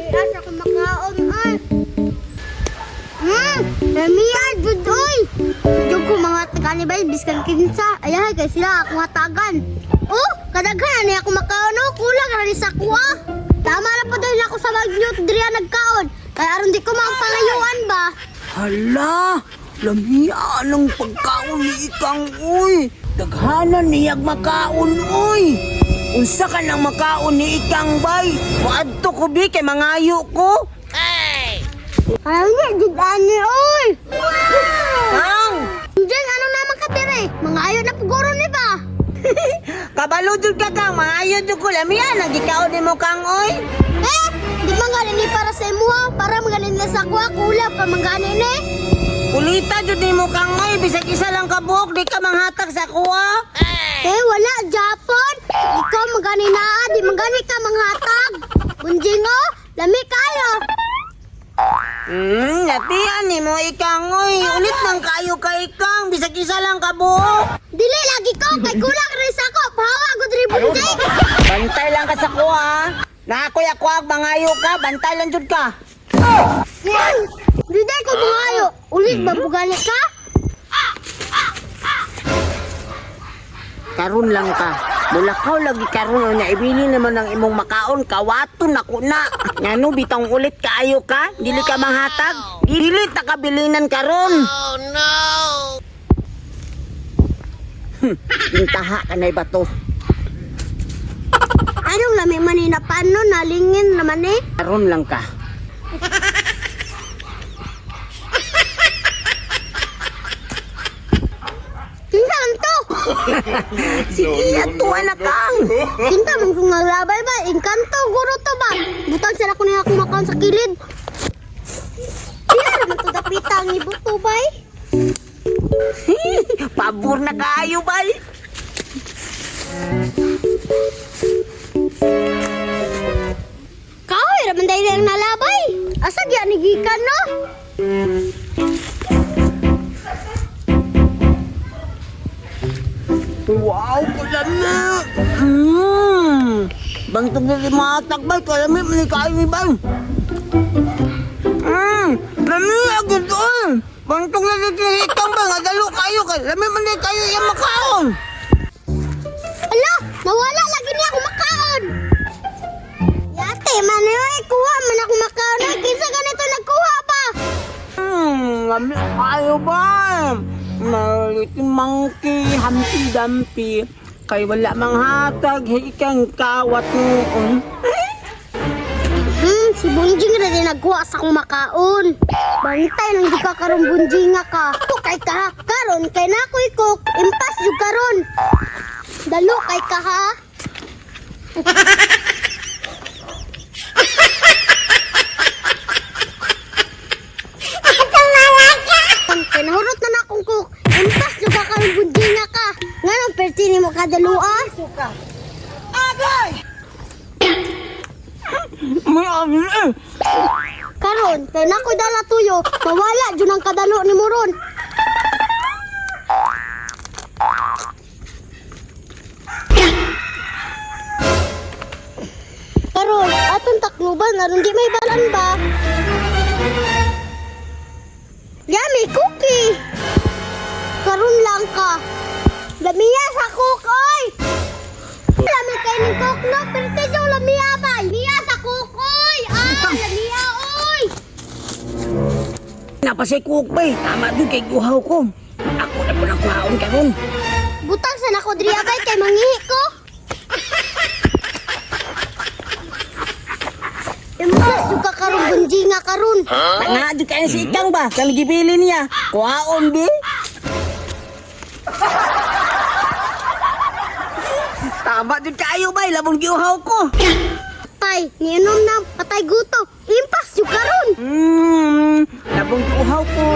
Asa ko makaon ay. Lamiya jud oy. Jud ko mga taganibay biskan kinsa. Ayahay kay sila ako hatagan. Oh, kadaghan ni ako makaon oh, kulang ra ni sa kuha. Tama ra po dahil ako sa magnyot diri nagkaon. Kay aron di ko mapalayuan ba. Hala, lamia ng pagkaon ni Ikang uy. Daghanan niyag makaon uy. Unsa ka nang makaon ni Ikang bay? Moadto ko bi kay mangayo ko. Kaya jud ani oy. Kang, Diyan ano naman ka dire? Mga ayo na puguro ni ba? kabalo jud ka kang mangayo jud ko lamia nang gikaon nimo kang oy. Eh, di man gani ni para sa imuha, para man na sa kuha, kulang pa man gani ni. Kulita jud nimo kang oy, bisag isa lang ka buok di ka manghatag sa kuha. Eh, wala, Japon. Ikaw magani na, di magani ka manghatag. Bunjing oh, lami kayo. Latian nimo Ikang oy. Ulit man kayo kay Ikang, bisag isa lang ka buok. Dili lagi ko, kay kulang rin sa ko. Pahawa ko diri bunjing. Bantay lang ka sa kuha. Na ako'y ako ang mangayo ka, bantay lang jud ka. Di dahil ko mangayo. Ulit ba bugani ka? Karon lang ka. Mulakaw lagi karon na ibili naman ang imong makaon kawaton nako na. Ngano bitong ulit kaayo ka? Dili ka manghatag? Dili ta kabilinan karon. Oh no. Gintaha ka na bato. Anong lami man ni napano, nalingin naman eh. Karon lang ka. Kinsa man to? Sige, atuwa na kang. Kinsa man kung naglabay ba? Engkanto, guro to ba? Butang sila ko niya akong makaon sa kilid. Pila naman to dapita ang ibuto bay? Pabor na kaayo bay. Kahoy raman dahil ang nalabay. Asa gya ni gikan no? Wow, kalami! Bangtog na si mga takbay, kalami man kayo ni bay. Lami agad oy. Bangtog na si Ikang ba, nga dalo kayo, kalami man ni kayo yung makaon. Ala, nawala lagi niya ako makaon. Yate, man oy, kuha man ako makaon. Ay, kinsa ganito nagkuha ba? Lami kayo ba? Maliit monkey, hampi dampi. Kay wala mang hatag, ikang kawat noon. Si Bunjing ra din nagkuha sa akong makaon. Bantay lang di ka karon Bunjing nga ka. Kay ka karon kay nakoy cook, impas jud karon. Dalo kay ka ha. Kay nahurot na na akong cook, impas jud ka karon Bunjing nga ka. Nganong perti nimo kadaloa? May amin eh. Karon kay nakoy dala tuyo, mawala jud ang kadalo nimo ron. Karon, atong takluban aron di may balan ba? Yummy cookie. Karon lang ka. Lamiya sa cook oy. Lami kay ning cook no, pero tidyo lamiya ba? Lamiya sa cook oy. Ah, lamiya oy. Napasay kuok ba eh. Tama dun kay guhaw ko. Ako na po ng kuhaon karon. Butang sa nako diri abay kay mangihi ko. Impas jud ka karon bunji nga karon. Tanga dun kayo si Ikang ba? Kami gibili niya. Kuhaon di. Tama dun kayo ba? Labong giuhaw ko. Tay, niinom na patay guto. Impas jud karon. Labong giuhaw ko.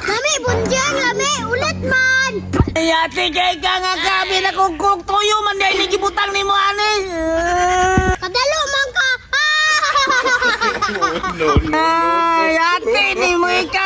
Lami bunjing, lami ulit man. Yate kay ka nga gabi na kung kuk tuyo man dahil gibutang ni mo ani. Kadalo man ka. Ay, ate ni mo Ikang.